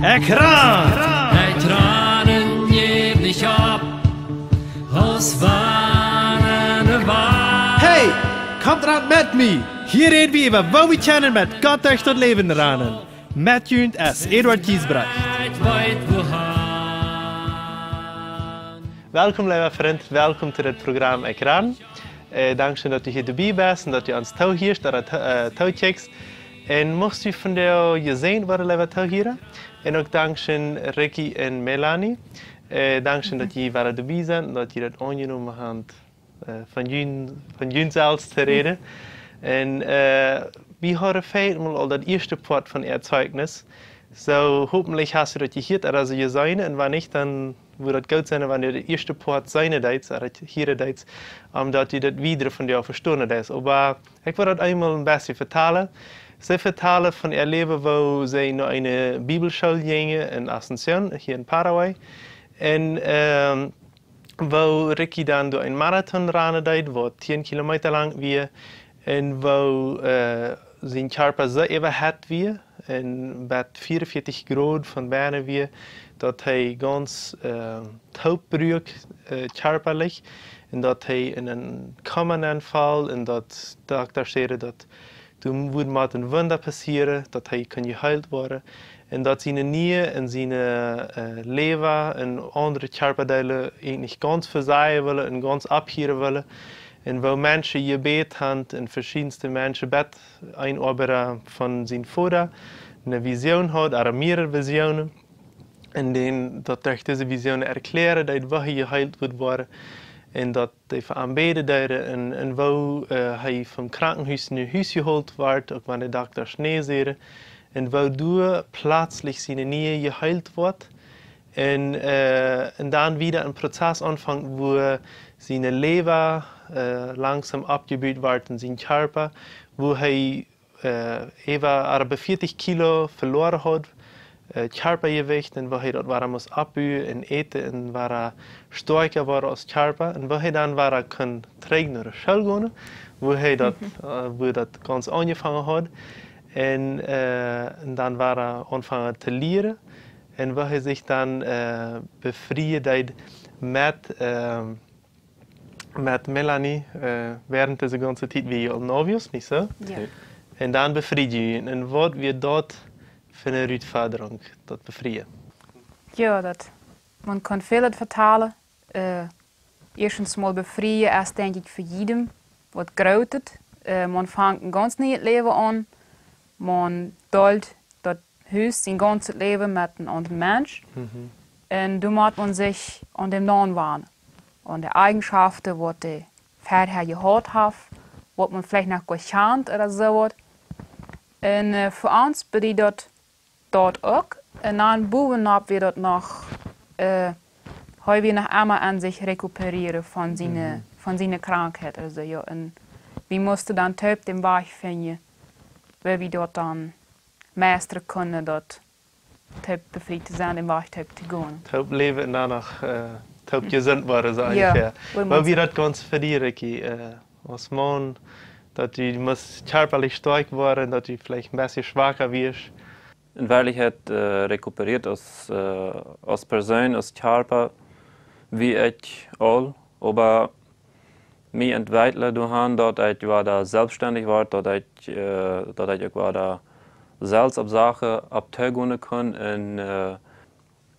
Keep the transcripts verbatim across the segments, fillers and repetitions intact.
Ekjran! Ekjran, jäw nich opp, aus wann ne Wal. Hey, komt ran met mie! Hia räd wie äwa, woo wie kjennen met Gott derch daut Läwen ranen. Met junt es Eduard Giesbrecht. Ekj weet wohan. Welkom, leewa Frint, welkom to dit Programm Ekjran. Äh, dankscheen, daut du hia doabie best un daut du ons toohieescht ooda to-, äh, tookjikjst. Un muchst du vondoag jesäajent woaren, leewa Toohiera. Un uk dankscheen Ricky un Melanie. Äh, dankscheen, daut jie wada doabie sent un daut jie daut aunjenomen haben, äh, von jun, von jun selfst to räden. Un, äh, wie hieren vondoag mol aul daut ieeschte Poat von äa Zeichnis. Soo, hopentlich hast du daut jehieet, ooda soo jeseenen. Un wan nich, dan wudd daut goot sennen, wan du daut ieeschte Poat seenen deetst, ooda hieren deetst, om daut du daut wiedere vondoag vestonen deetst. Oba ekj well daut eemol een bät vetalen. See vetalen von äa Läwen, woo see no eene Bibelschool jinjen en Asunción, hia en Paraguay. Un, ähm, woo Ricky dan doa een Marathon ranen deed, waut tieen Kilometa lang wia, un woo, äh, sien Kjarpa soo äwahett wia, un bat vieeunvieetich Grod von bennen wia, daut hee gaunz, äh, toop bruak, äh, kjarpalich, un daut hee en een Koma nenfoll, un daut Dokta säden, daut doa wudd mau een Wunda passieren, daut hee kunn jeheelt woaren. Un daut siene Nieren un siene, äh, Leewa un aundre Kjarpadeelen eejentlich gaunz vesajen wullen un gaunz opphieren wullen. Un woo Menschen jebät haben un veschiedenste Menschen, bat een Oabeida von sien Voda ne Vision haud, ooda mearere Visionen. Un dän daut derch dise Visionen erklären deed, woo hee jeheelt wudd woaren. Un daut dee fa am bäden deeden un, un woo, äh, hee vom Krankenhus no Hus jeholt wort, uk wan de Doktasch nä säden. Un woo doa pletslich siene Nieren jeheelt wort. Un, äh, un dan wada een Prozess aunfonk, wua siene Leewa, äh, langsom oppjebut wort en sien Kjarpa, wua hee, äh, äwa, ooda bat vieetich Kilo veloaren haud, äh, Kjarpajewicht, un woo hee daut wada must oppbuen un äten un wada stoakja woaren aus Kjarpa. Un woo hee dan wada kunn trigj no de School gonen, wua hee daut, äh, wua daut gaunz aunjefongen haud. Un, äh, un dan wada aunfongen to lieren. Un woo hee sikj dan, äh, befrieen deed met, ähm, met Melanie, äh, während dise gaunze Tiet wia jie aul Novios, nich soo? Jo. Jo. Un dan befrieen jie junt. Un waut wia daut fa eene Rutfodrunk, daut Befrieen? Jo, daut, maun kaun väl vetalen. Äh, ieeschtens mol befrieen es, denkj ekj, fa jiedem waut Grootet. Äh, maun fangt een gaunz nieet Läwen aun. Maun deelt daut Hus sien gaunzet Läwen met een aundren Mensch. Mhm. Un doa mott maun sikj aun däm aunwanen. Aun de Eigenschaften, waut dee verhäa jehaut haft, waut maun veleicht noch goanich kjant ooda soo waut. Un, äh, fa ons bediet daut, daut uk. Un dan bowen opp wia daut noch, äh, hee wia noch emma aun sikj rekuperieren von siene, mhm, von siene Krankheit. Aulsoo, jo, un wie musten dan toop dän Wajch finjen, woo wie daut dan meistren kunnen, daut toop befriet to sennen, dän Wajch toop to gonen. Toop läwen un dan noch, äh, toop jesunt woaren, soo, jo, onjefäa. Woo wia daut gaunz fa die, Ricky? Äh, aus Maun, daut du must kjarpalich stoakj woaren, daut du veleicht een bät schwaka wieescht. En Werkjlichkjeit, äh, rekuperieet aus, äh, aus Persoon, aus Kjarpa, wia ekj aul, oba mie entwieekjelt doahan, daut ekj wada selfststendich wort, daut ekj, äh, daut ekj uk wada selfst opp Sachen opp toogonen kunn un, äh,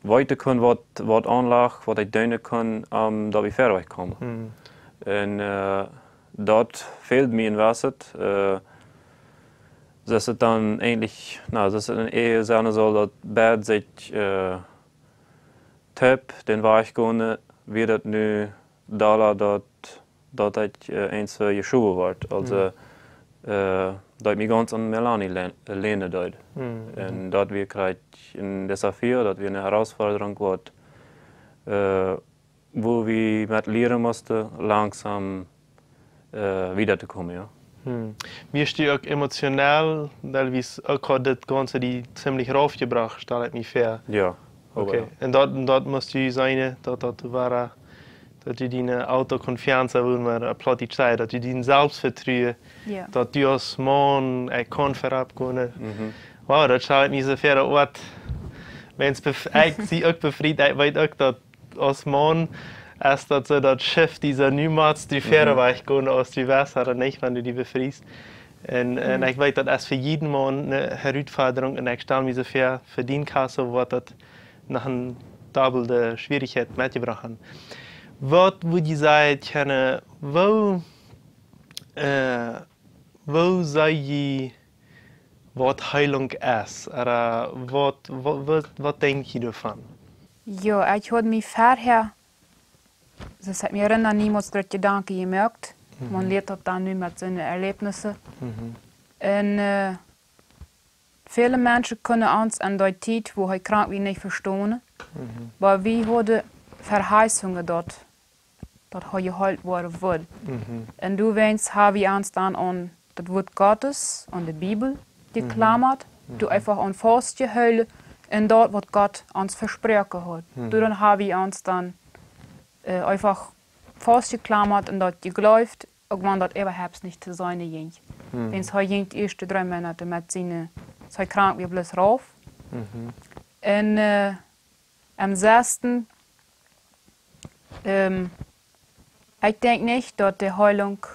weeten kunn, waut, waut aunlach, waut ekj doonen kunn, om doabie wieda to komen. Mhm. Un, äh, daut fäld mie een bät. Äh, daut es dan eejentlich, na, daut es en Ehe sennen saul, daut beid sikj, äh, toop dän Wajch gonen, wia daut nu dolla daut, daut ekj, äh, eent, äh, jeschowen wort. Aulsoo, mhm, äh, daut ekj mie gaunz aun Melanie lä-, länen deed. Mhm. Un daut wia krakjt een Desafio, daut wia eene Herausforderung, waut, äh, wua wie met lieren musten, langsom, äh, wieda to komen, jo. Hm. Wieescht du uk emotionell, wiels uk haud dit Gaunze die ziemlich raufjebrocht, stal ekj mie väa. Jo, oba okay, jo. Un daut, un daut must du seenen, daut, daut wia, daut du diene autoconfianza, woo maun opp Plautdietsch sajcht, daut du dien Selfstvetruen, jo, daut du aus Maun, ekj kaun verop gonen. Mhm. Wow, daut stal ekj mie soo väa, daut woat Ekj sie uk befriet, ekj weet uk daut aus Maun es daut soo, daut Schiff, dee soo nu motst du wieda wajch gonen aus du west, ooda nich, wan du die befriest. Un, un ekj weet, daut es fa jieda Maun eene Herausforderung un ekj stal mie soo väa, fa dien Kaus woat daut noch eene doppelte Schwierichkjeit metjebrocht. Waut wudd jie sajen kjennen, woo, äh, woo saj jie, waut Heilunk es? Ooda waut, waut, waut, waut denkj jie doavon? Jo, ekj haud mie verhäa, daut ekj mie erinna, niemols doa Jedanken jemoakt. Mhm. Maun lieet daut dan nu met soone Erläwnissen. Mhm. Un, äh, väle Menschen kunnen ons en dee Tiet, wua hee krank wia, nich vestonen. Mhm. Oba wie hauden Verheißungen doa, daut hee jeheelt woaren wudd. Mhm. Un doawäajen ha wie ons dan aun daut Wuat Gottes, aun de Bibel, mhm, jekjlammat, mhm, doa eefach aun faustjehoolen un daut, waut Gott ons vesproaken haud. Mhm. Doaraun ha wie ons dan, äh, eefach faustjekjlammat un daut jejleeft, uk wan daut äwahaupt nich to seenen jinkj. Mhm. Wiels hee jinkj de ieeschte dree Moonat met siene, aus hee krank wia, bloos rauf. Mhm. Un, äh, em sessten, ähm, ekj denkj nich, daut de Heilunk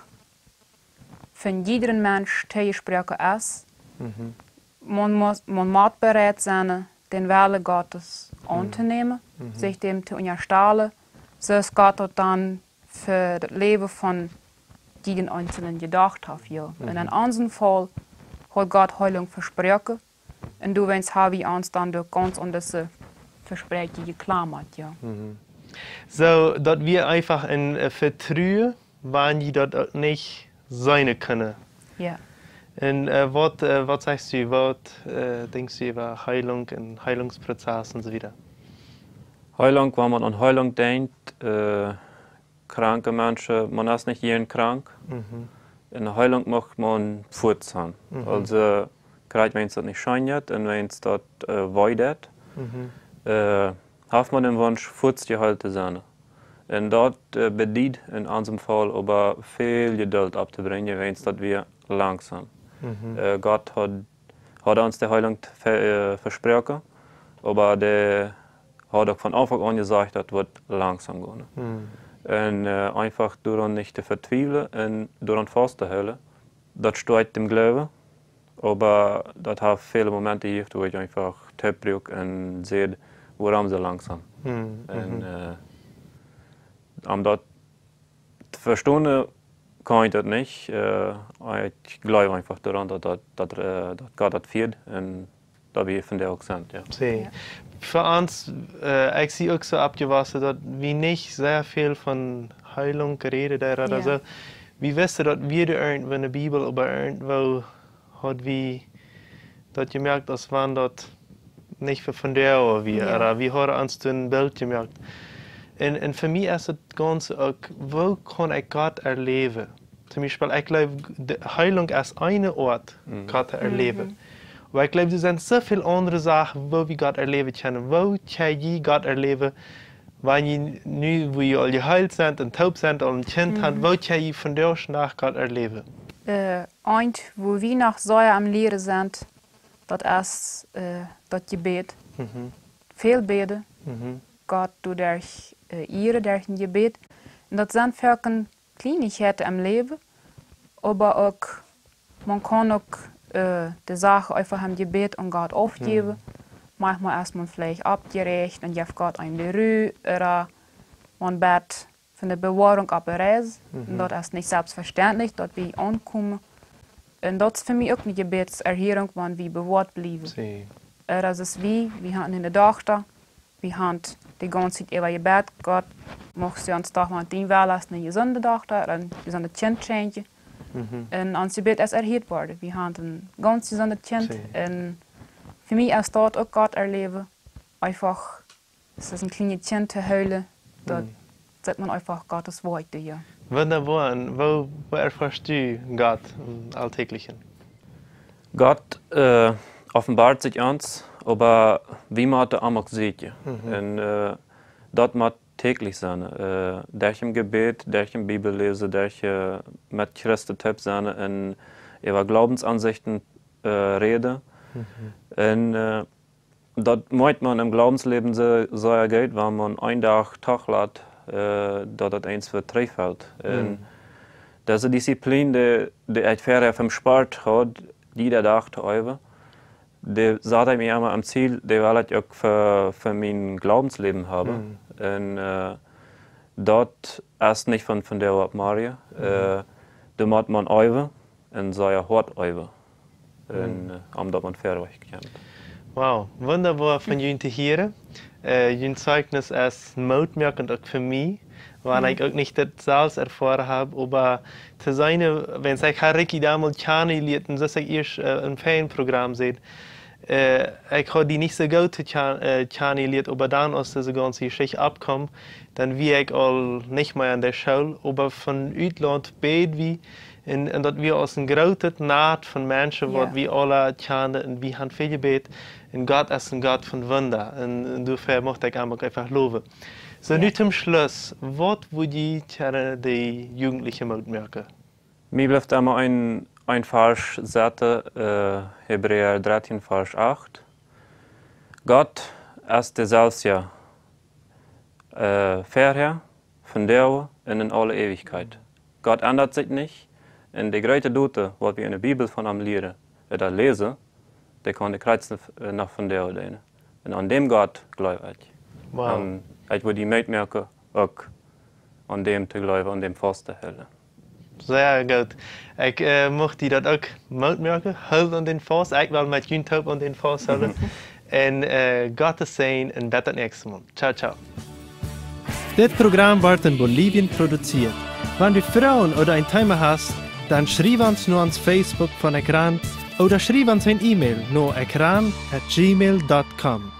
fa jieda Mensch tojejesproaken es. Mhm. Maun mott, maun mott bereit sennen, dän Wellen Gottes, mhm, auntonämen, mhm, sikj däm to unjastalen, soo aus Gott daut dan fa daut Läwen von jieda eensja jedocht haft, jo. Un en, mhm, onsen Faul haud Gott Heilunk vesproaken. Un doawäajen ha wie ons dan uk gaunz aun dise Vespräakjunk jekjlammat, jo. Mhm. Soo, daut wia eefach een, äh, Vetruen, wan jie daut uk nich seenen kunnen. Jo. Un, äh, waut, äh, waut sajchst du, waut, äh, denkjst du äwa Heilunk un Heilungsprozess un soo wieda? Heilunk, wan maun aun Heilunk denkjt, äh, kranke Menschen, maun es nich jieren krank. Mhm. Un Heilunk mucht maun fuaz sennen. Mhm. Aulsoo, krakjt wan daut nich scheen jeit un wan daut, äh, wee deit, mhm, äh, haft maun dän Wunsch, fuaz jeheelt to sennen. Un daut, äh, bediet en onsen Faul oba väl Jeduld opptobrinjen, wan daut wia langsom. Mhm. Äh, Gott haud, haud ons de Heilunk ve-, äh, vesproaken, oba dee haud uk von Aunfank aun jesajcht, daut woat langsom gonen. Mhm. Un, äh, eefach doaraun nich to vetwiewlen un doaraun faust to hoolen, daut stoakjt dän Gloowen, oba daut haft väle Momenten jejäft, wua ekj eefach toopbruak un säd, wuarom soo langsom? Mhm. Un, mhm, äh, om daut to vestonen, kaun ekj daut nich. Äh, ekj jleew eefach doaraun, daut, daut, daut, äh, daut Gott daut fieet un daut wie von doa uk sent, jo. See. Jo. Fa ons, äh, ekj sie uk soo oppjewossen, daut wie nich sea väl von Heilunk räden, doa, jo, soo. Wie wisten daut wie doa irjentwua en de Bibel, oba irjentwua haud wie daut jemoakt, aus wan daut nich fa vondoag wia, jo, ooda wie hauden ons een Bilt jemoakt. Un, un fa mie es daut Gaunze uk, woo kaun ekj Gott erläwen? Toom Biespel, ekj jleew, de Heilunk es eene Oat, mhm, Gott to erläwen. Mhm. Oba ekj jleew, doa sent soo väl aundre Sachen, woo wie Gott erläwen kjennen. Woo kjenn jie Gott erläwen, wan jie nu, wua jie aul jeheelt sent un toop sent, aul een Kjint, mhm, haben, woo kjenn jie vondoag dän Dach Gott erläwen? Äh, eent, wua wie noch sea aum Lieren sent, daut es, äh, daut Jebäd. Mhm. Väl bäden. Mhm. Gott doaderch, äh, ieren derch een Jebäd. Un daut sent foaken Kjleenichkjeiten em Läwen, oba uk, maun kaun uk, äh, de Sachen eefach em Jebäd aun Gott aufjäwen. Mhm. Maunchmol es maun veleicht oppjeräacht un jeft Gott eenem de Ru, ooda maun bät fa de Bewoarunk opp de Reis. Mhm. Un daut es nich selfstvestentlich, daut wie aunkomen. Un daut es fa mie uk eene Jebädserhörunk, wan wie bewoat bliewen. See. Äh, daut es wie, wie haben eene Dochta, wie haben de gaunze Tiet äwa jebät, Gott, muchst du ons doch, wan dien Wellen es, eene jesunde Dochta, een jesundet Kjint schenkjen. Mhm. Un ons Jebäd es erhört worden. Wie haben een gaunz jesundet Kjint. See. Un fa mie es daut uk Gott erläwen. Eefach, daut es een kjlienet Kjint to hoolen, daut, mhm, sajcht maun eefach Gott sien Wuat, jo. Wundaboa, un woo, woo erfoascht du Gott em Aulttäajlichen? Gott, äh, openboat sikj ons, oba wie motten am uk seenen. Mhm. Un, äh, daut mott täajlich sennen. Äh, derch em Jebäd, derch em Bibelläsen, derch, äh, met Christen toop sennen un äwa Gloowensansichten, äh, räden. Mhm. Un, äh, daut moakt maun em Glaubensläwen soo, soo goot, wan maun een Dach toch lat, äh, daut daut eens wada trigjfelt. Un dise Disziplin, dee, dee ekj verhäa vom Sport haud, dee, dee Dach to äwen, dee sad ekj mie emma aum Ziel, dee well ekj uk fa, fa mien Glaubensläwen haben. Un, äh, daut es nich von, von vondoag opp morjen. Äh, doa mott maun äwen un sea hoat äwen. Un, äh, om daut maun verwoat kjemt. Wow, wundaboa von junt to hieren. Äh, jun Zeijnis es mootmoakent uk fa mie, wan ekj uk nich daut selfst erfoaren hab, oba to seenen, wan ekj ha Ricky domols kjanen jelieet, un soo aus ekj ieescht, äh, em Fernprogramm säd, äh, ekj haud dee nich soo goot to kjan-, äh, kjanen jelieet, oba dan, aus dise gaunze Jeschicht oppkjeem, dan wia ekj aul nich mea aun de School, oba von Utlaunt bäd wie, un, un daut wia aus een grootet Nat von Menschen, waut wie aula kjanden, un wie han väl jebät, un Gott es een Gott von Wunda, un, un doafäa mucht ekj am uk eefach lowen. Soo, nu toom Schluss, waut wudd jie kjennen de Jugendliche Moot moaken? Mie blift emma een, een Varsch sitten, äh, Hebräa dartieen, Varsch acht. Gott es deselwja, äh, verhäa, vondoag un en aule Eewichkjeit. Gott endat sikj nich. Un de groote Doten, waut wie enne Bibel von am lieren, äh, daut läsen, dee kaun de krakjt, äh, noch vondoag deenen. Un aun däm Gott jleew ekj. Wow. Un ekj wudd die Moot moaken, uk aun däm to jleewen, aun däm faust to hoolen. Sea goot. Ekj, äh, mucht die daut uk Moot moaken. Hoolt aun dän faust. Ekj well met junt toop aun dän faust hoolen. Un, äh, Gott sien Säajen un bat daut näakjste Mol. Ciao, ciao. Dit Programm woat en Bolivien produzieet. Wan du Froagen ooda een Thema hast, dan schriew ons no ons Facebook von Ekran ooda schriew ons een E-Mail no ekran at gmail dot com.